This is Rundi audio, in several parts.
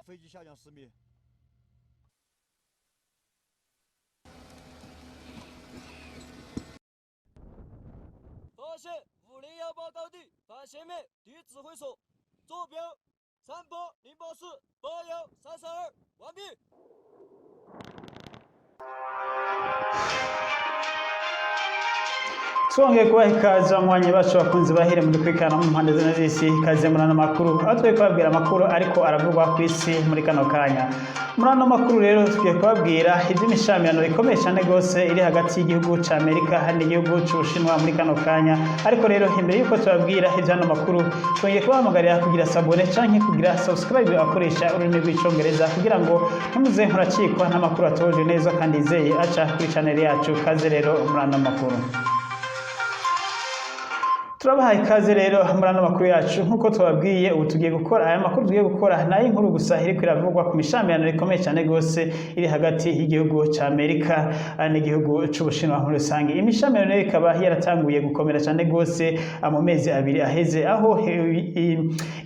飞机下降10米。发现5018高地反斜面敌指挥所，坐标38084 81332，完毕。 Twongeye kubaha ikaze, banywanyi bacu, bakunzi bahere muri kwikana mu mpande zine z'isi. Ikaze muri ano makuru, aho turi kubabwira amakuru ariko aravugwa ku isi muri kano kanya. Muri ano makuru rero tugiye kubabwira iby'imishamirano ikomeye cyane rwose iri hagati y'igihugu ca Amerika n'igihugu c'Ubushinwa muri kano kanya. Ariko rero imbere y'uko tubabwira iby'ano makuru, twongeye kubahamagarira kugira s'abonner canke kugira subscribe akoresha ururimi rw'Icongereza, kugira ngo ntimuze muracikwa n'amakuru atoje neza kandi yizeye aca kuri channel yacu. Kaze rero muri ano makuru. Turabahaye ikaze rero muri ano makuru yacu. Nk'uko tubabwiye, ubu tugiye gukora aya makuru, tugiye gukora nayo inkuru gusa iriko iravugwa ku mishamirano ikomeye cyane rwose iri hagati y'igihugu ca Amerika n'igihugu c'Ubushinwa muri rusange. Imishamirano rero ikaba yaratanguye gukomera cyane rwose mu mezi 2 aheze, aho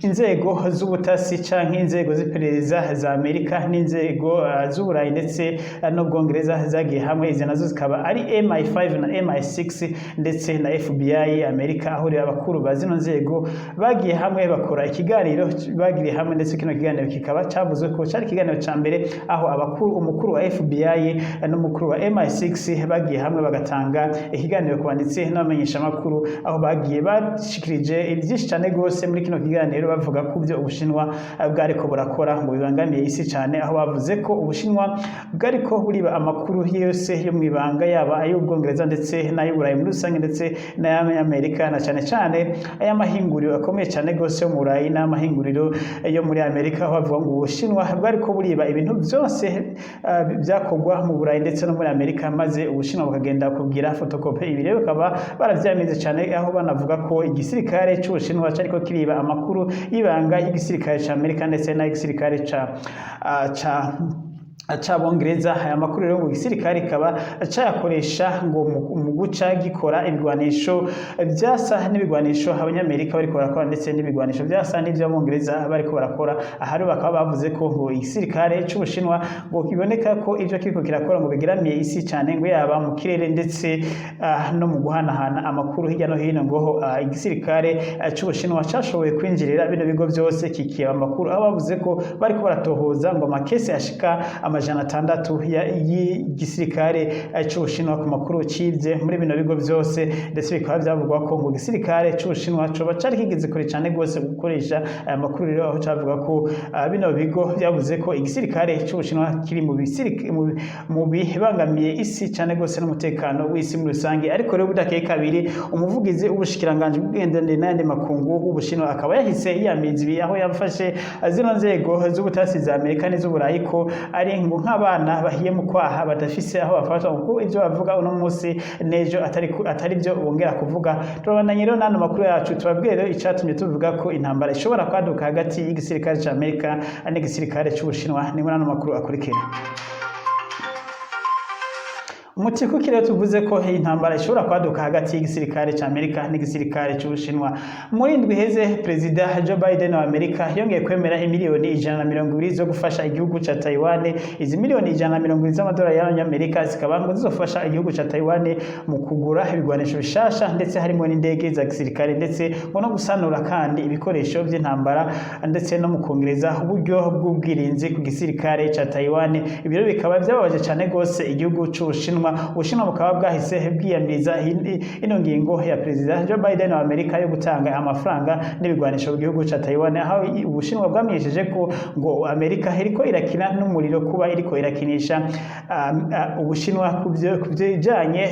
inzego z'ubutasi canke inzego z'iperereza za Amerika n'inzego z'Uburayi ndetse n'Ubwongereza zagiye hamwe. Izi nazo zikaba ari MI5 na MI6 ndetse na FBI Amerika, aho rero abakuru ba zino nzego bagiye hamwe bakora ikiganiro bagiriye hamwe. Ndetse kino kiganiro kikaba cavuzwe ko cari ikiganiro ca mbere aho abakuru, umukuru wa FBI n'umukuru wa MI6, bagiye hamwe bagatanga ikiganiro ku banditsi n'abamenyeshamakuru, aho bagiye bashikirije byinshi cyane rwose muri kino kiganiro, bavuga ku byo Ubushinwa bwariko burakora ngo bibangamiye isi cyane, aho bavuze ko Ubushinwa bwariko buriba amakuru yose yo mu ibanga, yaba ay'Ubwongereza ndetse n'ay'Uburayi muri rusange ndetse n'ay'Amerika, na cyane cyane ay'amahinguriro akomeye cyane rwose yo mu Burayi n'amahinguriro yo muri Amerika, aho bavuga ngo Ubushinwa bwariko buriba ibintu byose byakorwa mu Burayi ndetse no muri Amerika, maze Ubushinwa bukagenda kubwira photocopie. Ibi rero bikaba baravyamize cyane, aho banavuga ko igisirikare c'Ubushinwa cariko kiriba amakuru y'ibanga y'igisirikare ca Amerika ndetse n'ay'igisirikare ca c'Abongereza. Aya makuru rero ngo igisirikare kikaba cayakoresha ngo mu guca gikora ibigwanisho vyasa n'ibigwanisho Abanyamerika bariko barakora ndetse n'ibigwanisho vyasa n'ivy'Abongereza bariko barakora. Aha rero bakaba bavuze ko ngo igisirikare c'Ubushinwa ngo kiboneka ko ivyo kiriko kirakora ngo bigeramiye isi cane, ngo yaba mu kirere ndetse no mu guhanahana amakuru hirya no hino, ngo igisirikare c'Ubushinwa cashoboye kwinjirira bino bigo vyose kikiba amakuru, aho bavuze ko bariko baratohoza ngo amakese ashika 600 y'igisirikare c'Ubushinwa ku makuru civye muri bino bigo vyose. Ndetse bikaba vyavugwa ko ngo igisirikare c'Ubushinwa coba cari kigeze kure cane gose gukoresha aya makuru rero, aho cavuga ko bino bigo vyavuze ko igisirikare c'Ubushinwa kiri mu bibangamiye isi cane gose n'umutekano w'isi muri rusange. Ariko rero budakeye kabiri, umuvugizi w'ubushikiranganji bw'imigenderanire n'ayandi makungu w'Ubushinwa akaba yahise yiyamiriza ibi, aho yafashe zino nzego z'ubutasi za Amerika n'iz'Uburayi ko ari ngo nk'abana bahiye mu kwaha badafise aho bafata, kuko ivyo bavuga uno munsi n'ejo atari byo bongera kuvuga. Turabandanye rero n'ano makuru yacu, tubabwire rero icatumye tuvuga ko intambara ishobora kwaduka hagati y'igisirikare ca Amerika n'igisirikare c'Ubushinwa. Ni muri ano makuru akurikira. Umuti kuki rero tuvuze ko intambara ishobora kwaduka hagati y'igisirikare ca Amerika n'igisirikare c'Ubushinwa? Muri indwi iheze, Perezida Joe Biden wa Amerika yongeye kwemera imiliyoni 120 zo gufasha igihugu ca Taiwan. Izi miliyoni 120 z'amadolari y'Abanyamerika zikaba ngo zizofasha igihugu ca Taiwan mu kugura ibigwanisho bishasha, ndetse harimo n'indege za gisirikare, ndetse ngo no gusanura kandi ibikoresho vy'intambara, ndetse no mu kongereza uburyo bw'ubwirinzi ku gisirikare ca Taiwan. Ibi rero bikaba vyababaje cane gose igihugu c'Ubushinwa. Ubushinwa bukaba bwahise bwiyamiriza ino ngingo ya Perezida Joe Biden wa Amerika yo gutanga amafaranga n'ibigwanisho mu gihugu ca Taiwan, aho Ubushinwa bwamenyesheje ko ngo Amerika iriko irakina n'umuriro kuba iriko irakinisha Ubushinwa ku bijanye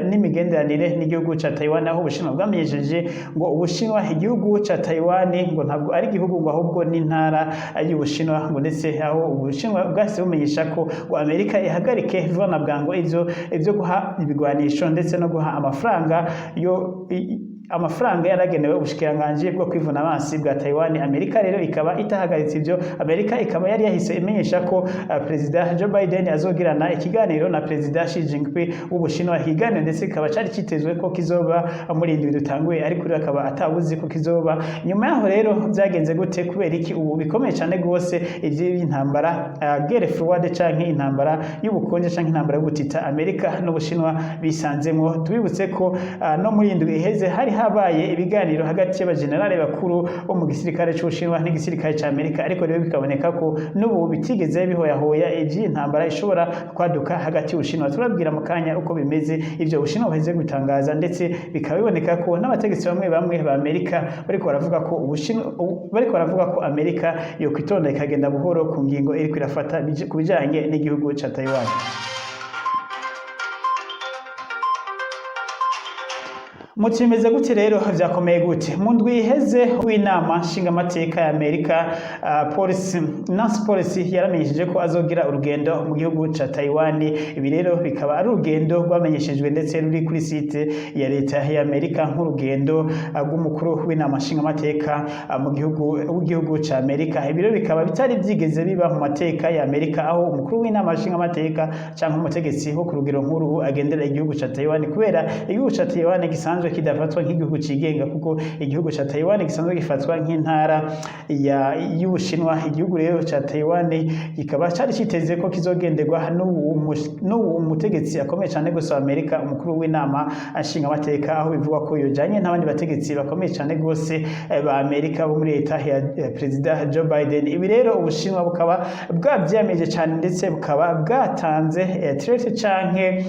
n'imigenderanire n'igihugu ca Taiwan, aho Ubushinwa bwamenyesheje ngo Ubushinwa, igihugu ca Taiwan ngo ntabwo ari igihugu, ngo ahubwo n'intara y'Ubushinwa, ngo ndetse aho Ubushinwa bwahise bumenyesha ko ngo Amerika ihagarike vuba na bwangu ivyo guha ibigwanisho ndetse no guha amafaranga yo amafaranga yaragenewe ubushikiranganji bwo kwivuna abansi bwa Taiwan. Amerika rero ikaba itahagaritse ivyo. Amerika ikaba yari yahise imenyesha ko Perezida Joe Biden azogirana ikiganiro na Perezida Xi Jinping w'Ubushinwa, ikiganiro ndetse kikaba cari citezwe ko kizoba muri indwi dutanguye, ariko rero akaba atawuzi ko kizoba. Nyuma yaho rero vyagenze gute? Kubera iki ubu bikomeye cane gose ivy'intambara, guerre froide canke intambara y'ubukonje canke intambara y'ubutita Amerika n'Ubushinwa bisanzemwo? Tubibutse ko no muri indwi iheze hari habaye ibiganiro hagati y'abajenerali bakuru bo mu gisirikare c'Ubushinwa n'igisirikare ca Amerika, ariko rero bikaboneka ko n'ubu bitigeze bihoyahoya ivy'intambara ishobora kwaduka hagati y'Ubushinwa. Turabwira mu kanya uko bimeze ivyo Ubushinwa buheze gutangaza, ndetse bikaba biboneka ko n'abategetsi bamwe bamwe ba Amerika bariko baravuga ko Ubushinwa, bariko baravuga ko Amerika yokwitonda ikagenda buhoro ku ngingo iriko irafata ku bijanye n'igihugu ca Taiwan. Muti bimeze gute rero? Vyakomeye gute? Mu ndwi iheze w'inama nshingamateka ya Amerika, Pelosi, Nancy Pelosi, yaramenyesheje ko azogira urugendo mu gihugu ca Taiwan. Ibi rero bikaba ari urugendo rwamenyeshejwe ndetse ruri kuri site ya leta ya Amerika nk'urugendo rw'umukuru w'inama nshingamateka mu gihugu w'igihugu ca Amerika. Ibi rero bikaba bitari vyigeze biba mu mateka ya Amerika, aho umukuru w'inama nshingamateka canke umutegetsi wo ku rugero nkuru agendera igihugu ca Taiwan, kubera igihugu ca Taiwan gisanzwe kidafatwa nk'igihugu cigenga, kuko igihugu ca Taiwan gisanzwe gifatwa nk'intara ya y'Ubushinwa. Igihugu rero ca Taiwan kikaba cari citeze ko kizogenderwa n'ubu umutegetsi akomeye cane gose wa Amerika, umukuru w'inama nshingamateka, aho bivugwa ko yojanye n'abandi bategetsi bakomeye cane gose ba Amerika bo muri leta ya Perezida Joe Biden. Ibi rero Ubushinwa bukaba bwavyamirije cane, ndetse bukaba bwatanze threat canke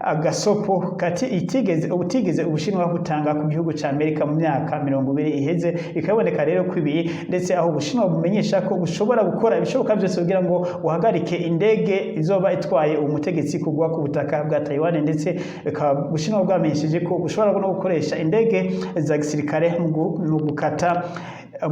agasopo kati itigeze ubutigeze Ubushinwa butanga ku gihugu ca Amerika mu myaka 20 iheze. Bikaboneka rero ko ibi, ndetse aho Ubushinwa bumenyesha ko bushobora gukora ibishoboka byose kugira ngo buhagarike indege izoba itwaye umutegetsi kugwa ku butaka bwa Taiwan, ndetse bikaba Ubushinwa bwamenyesheje ko bushobora no gukoresha indege za gisirikare mu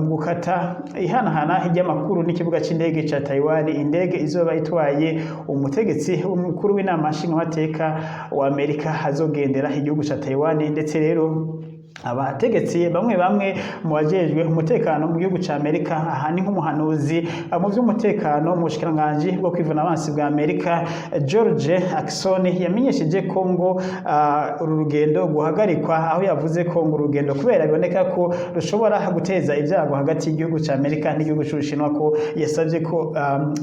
gukata ihanahana ry'amakuru n'ikibuga c'indege ca Taiwan, indege izoba itwaye umutegetsi umukuru w'inama nshingamateka wa Amerika azogendera igihugu ca Taiwan. Ndetse rero abategetsi bamwe bamwe mu bajejwe umutekano mu gihugu ca Amerika, aha ni nk'umuhanuzi mu vy'umutekano mu bushikiranganji bwo kwivuna abansi bwa Amerika, George Akson, yamenyesheje ko ngo uru rugendo guhagarikwa, aho yavuze ko ngo urugendo kubera biboneka ko rushobora guteza ibyago hagati y'igihugu ca Amerika n'igihugu c'Ubushinwa, ko yasabye ko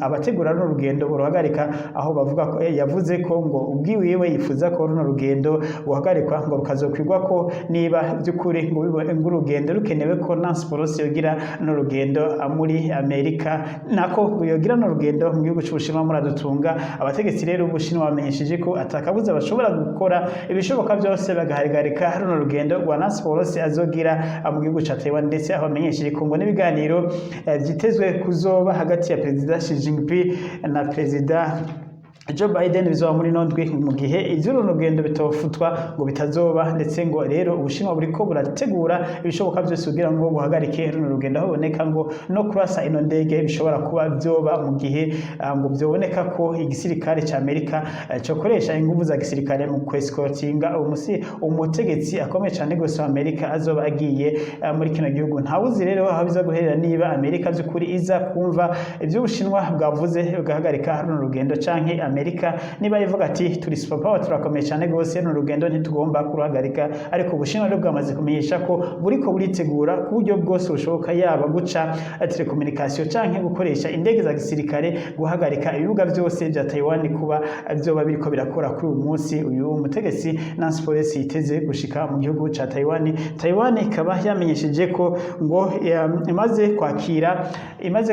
abategura runo rugendo buruhagarika, aho bavuga ko yavuze ko ngo ubwiwiwe yifuza ko runo rugendo guhagarikwa, ngo rukazokwigwa ko niba by'ukuri ngo urugendo rukenewe, ko Nancy Pelosi yogira n'urugendo muri Amerika, nako ngo yogira n'urugendo mu gihugu c'Ubushinwa. Muradutunga, abategetsi rero b'Ubushinwa bamenyesheje ko atakabuza bashobora gukora ibishoboka byose bagahagarika runo rugendo rwa Nancy Pelosi azogira mu gihugu ca Taiwan, ndetse aho bamenyesheje ko ngo n'ibiganiro vyitezwe kuzoba hagati ya Perezida Xi Jinping na Perezida Joe Biden bizoba muri ino ndwi, mu gihe ivy'uru rugendo bitofutwa ngo bitazoba. Ndetse ngo rero Ubushinwa buriko burategura ibishoboka byose kugira ngo buhagarike runo rugendo, aho biboneka ngo no kurasa ino ndege bishobora kuba vyoba mu gihe ngo vyoboneka ko igisirikare ca Amerika cokoresha inguvu za gisirikare mu kwescortinga umutegetsi akomeye cane gose wa Amerika azoba agiye muri kino gihugu. Ntawuzi rero aho biza guherera, niba Amerika vy'ukuri iza kumva ivyo Ubushinwa bwavuze bugahagarika runo rugendo, canke Amerika niba ivuga ati turi super power, turakomeye cyane gose, runo rugendo ntitugomba kuruhagarika. Ariko Ubushinwa rero bwamaze kumenyesha ko buriko buritegura ku buryo bwose bushoboka, yaba guca telecommunication canke gukoresha indege za gisirikare, guhagarika ibibuga byose bya Taiwan kuba vyoba biriko birakora kuri uyu munsi uyu mutegetsi Nancy Pelosi yiteze gushika mu gihugu ca Taiwan. Taiwan ikaba yamenyesheje ko ngo imaze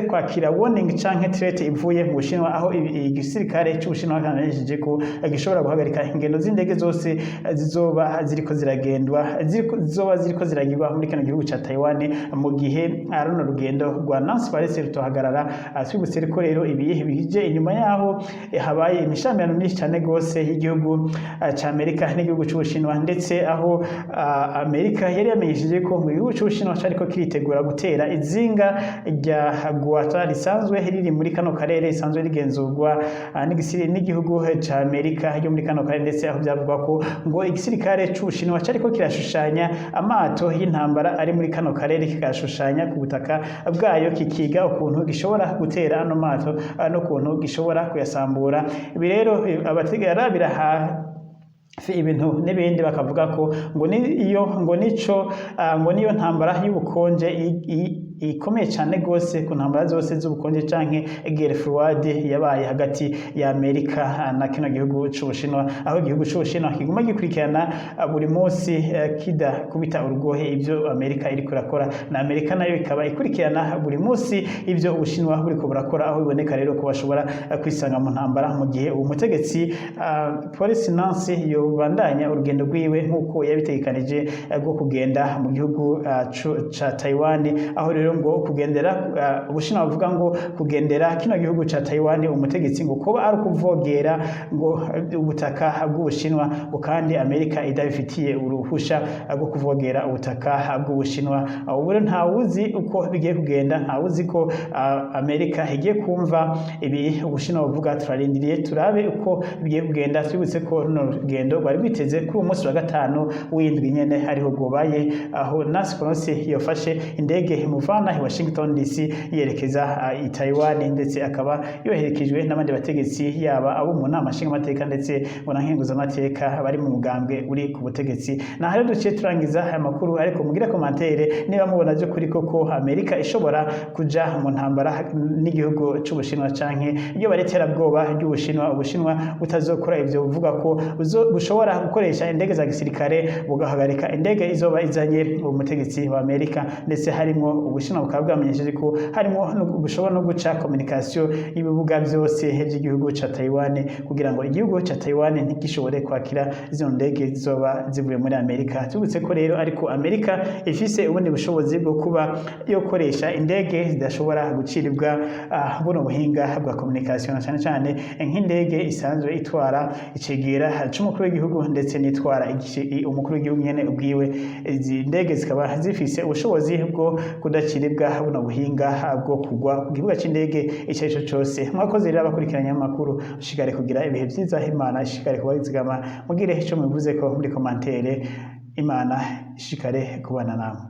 kwakira warning canke threat ivuye mu Bushinwa, aho igisirikare c'Ubushinwa kamenyesheje ko gishobora guhagarika ingendo z'indege zose zizoba ziriko ziragendwa, zizoba ziriko ziragirwa muri kino gihugu ca Taiwan, mu gihe runo rugendo rwa Nancy Pelosi rutohagarara. Twibutse ko rero ibi bije inyuma yaho habaye imishamirano myinshi cyane gose y'igihugu ca Amerika n'igihugu c'Ubushinwa, ndetse aho Amerika yari yamenyesheje ko mu gihugu c'Ubushinwa cariko kiritegura gutera izinga rya Guata risanzwe riri muri kano karere, risanzwe rigenzurwa n'igisirikare. n'igihugu ca Amerika yo muri kano karere, ndetse aho byavugwa ko ngo igisirikare c'Ubushinwa cariko kirashushanya amato y'intambara ari muri kano karere, kikayashushanya ku butaka bwayo, kikiga ukuntu gishobora gutera ano mato n'ukuntu gishobora kuyasambura. Ibi rero abategera hafi ibintu n'ibindi bakavuga ko ngo niyo ngo nico ngo niyo ntambara y'ubukonje ikomeye cyane gose ku ntambara zose z'ubukonje canke guerre froide yabaye hagati ya Amerika na kino gihugu c'Ubushinwa, aho igihugu c'Ubushinwa kiguma gikurikirana buri munsi kida kubita urugohe ibyo Amerika iriko irakora, na Amerika nayo ikaba ikurikirana buri munsi ibyo Ubushinwa buriko burakora, aho biboneka rero ko bashobora kwisanga mu ntambara mu gihe uwo mutegetsi Pelosi Nancy yobandanya urugendo rwiwe nk'uko yabitegekanije rwo kugenda mu gihugu ca Taiwan. Aho rero ngo kugendera Ubushinwa buvuga ngo kugendera kino gihugu ca Taiwan umutegetsi ngo kuba ari ukuvogera ngo ubutaka bw'Ubushinwa, ngo kandi Amerika idabifitiye uruhusha rwo kuvogera ubutaka bw'Ubushinwa. Ubu rero ntawuzi uko bigiye kugenda, ntawuzi ko Amerika igiye kumva ibi Ubushinwa buvuga. Turarindiriye turabe uko bigiye kugenda. Twibutse ko runo rugendo rwari rwiteze kuri uwo munsi wa gatanu w'indwi nyene ariho rwobaye, aho Nancy Pelosi yafashe indege imuvana i Washington DC yerekeza i Taiwan, ndetse akaba yoherekejwe n'abandi bategetsi, yaba abo mu nama nshingamateka ndetse ngo na nkenguzamateka bari mu mugambwe uri ku butegetsi. Naho rero duciye turangiza aya makuru, ariko mugire commentaire niba mubona by'ukuri koko Amerika ishobora kuja mu ntambara n'igihugu c'Ubushinwa, canke iyo bari iterabwoba ry'Ubushinwa, Ubushinwa butazokora ivyo buvuga ko bushobora gukoresha indege za gisirikare bugahagarika indege izoba izanye uwo mutegetsi wa Amerika, ndetse harimo Ubushinwa bukaba bwamenyesheje ko harimo bushobora no guca communication y'ibibuga byose by'igihugu ca Taiwan, kugira ngo igihugu ca Taiwan ntigishobore kwakira izo ndege zizoba zivuye muri Amerika. Tubutse ko rero ariko Amerika ifise ubundi bushobozi bwo kuba yokoresha indege zidashobora guciribwa buno buhinga bwa communication, na cyane cyane nk'indege isanzwe itwara icegera c'umukuru w'igihugu ndetse n'itwara umukuru w'igihugu nyene ubwiwe. Izi ndege zikaba zifise ubushobozi bwo kudaciribwa buno buhinga bwo kugwa ku kibuga c'indege ico arico cose. Mwakoze rero abakurikiranye amakuru, ushikare kugira ibihe vyiza, Imana ishikare kubazigama. Mugire ico mubivuze ko muri commentaire, Imana ishikare kubana namwe.